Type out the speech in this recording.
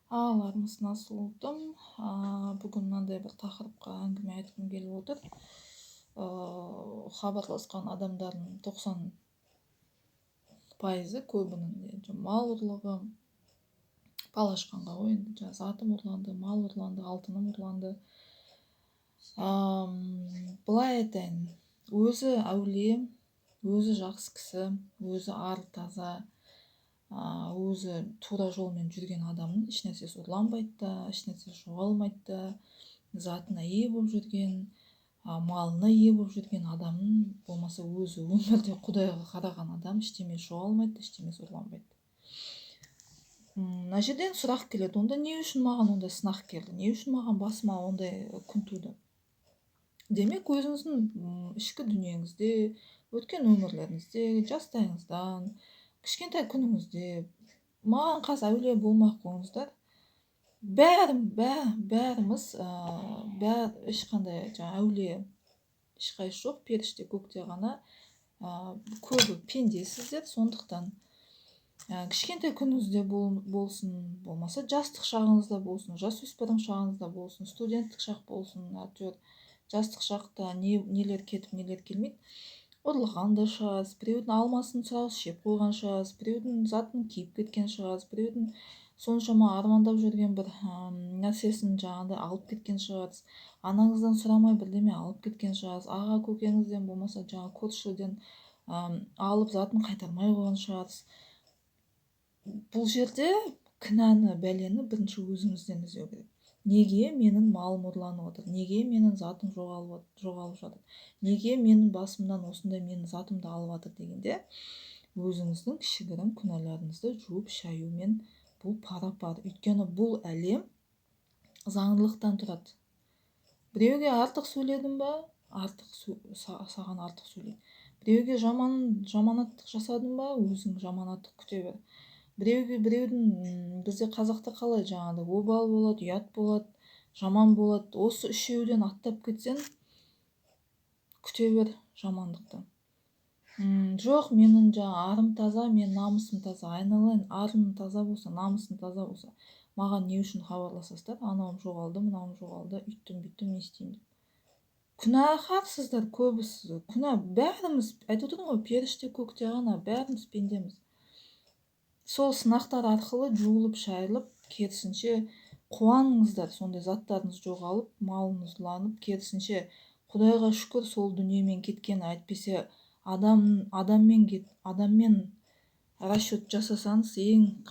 Ал, армысың, ұлтым! Бүгін мынандай бір тақырыпқа әңгіме айтқым келіп отыр. Хабарласқан адамдардың 90%-ы, көбінің мал ұрлығы, бал ашқанға ғой енді, жаңағы затым ұрланды, мал ұрланды, алтыным ұрланды. Былай айтайын, өзі әулие, өзі жақсы кісі, өзі ары таза, өзі тура жолмен жүрген адамның ешнәрсесі ұрланбайды да, ешнәрсесі жоғалмайды да. Затына ие болып жүрген, малына ие болып жүрген адамның, болмаса өзі өмірде құдайға қараған адам, ештемесі жоғалмайды, ештемесі ұрланбайды. Мына жерден сұрақ келеді: онда не үшін маған ондай сынақ келді, не үшін маған басыма ондай күн туды? Демек, өзіңіздің ішкі дүниеңізде, өткен өмірлеріңізде, жастайыңыздан, кішкентай күніңізде, маған қазір әулие болмай ақ қойыңыздар, бәріміз, бәр, ешқандай жаңағы әулие ешқайсысы жоқ, періште көкте ғана, көбі пендесіздер. Сондықтан кішкентай күніңізде болсын, болмаса жастық шағыңызда болсын, жасөспірім шағыңызда болсын, студенттік шақ болсын, әйтеуір жастық шақта не, нелер кетіп, нелер келмейді. Ұрлаған да шығарсыз, біреудің алмасын сразу жеп қойған шығарсыз, біреудің затын киіп кеткен шығарсыз, біреудің соншама армандап жүрген бір нәрсесін жаңағыдай алып кеткен шығарсыз, анаңыздан сұрамай бірдеме алып кеткен шығарсыз, аға көкеңізден, болмаса жаңағы көршіден алып, затын қайтармай қойған шығарсыз. Бұл жерде кінәні, бәлені бірінші өзіңізден іздеу керек. Неге менің малым ұрланып отыр, неге менің затым жоғалып жатыр, неге менің басымнан осындай, менің затымды алып жатыр дегенде, өзіңіздің кішігірім күнәларыңызды жуып шаюмен бұл пара пар. Өйткені бұл әлем заңдылықтан тұрады. Біреуге артық сөйледің ба, артық, саған артық сөйлейді. Біреуге жаманаттық жасадың ба, өзің жаманаттық күте бер. Біреуге, біреудің, бізде қазақта қалай, жаңағыдай обал болады, ұят болады, жаман болады. Осы үшеуден аттап кетсең, күте бер жамандықты. Жоқ, менің жаңа арым таза, менің намысым таза. Айналайын, арың таза болса, намысың таза болса, маған не үшін хабарласасыздар: анауым жоғалды, мынауым жоғалды, үйттім, бүйттім, не істеймін деп? Күнәһарсыздар көбісі, күнә бәріміз. Айтып отырмын ғой, періште көкте ғана, бәріміз пендеміз. Сол сынақтар арқылы жуылып шайылып, керісінше қуаныңыздар. Сондай заттарыңыз жоғалып, малыңыз ұрланып, керісінше, құдайға шүкір, сол дүниемен кеткен. Әйтпесе адам адаммен кет, адаммен расчет жасасаңыз, ең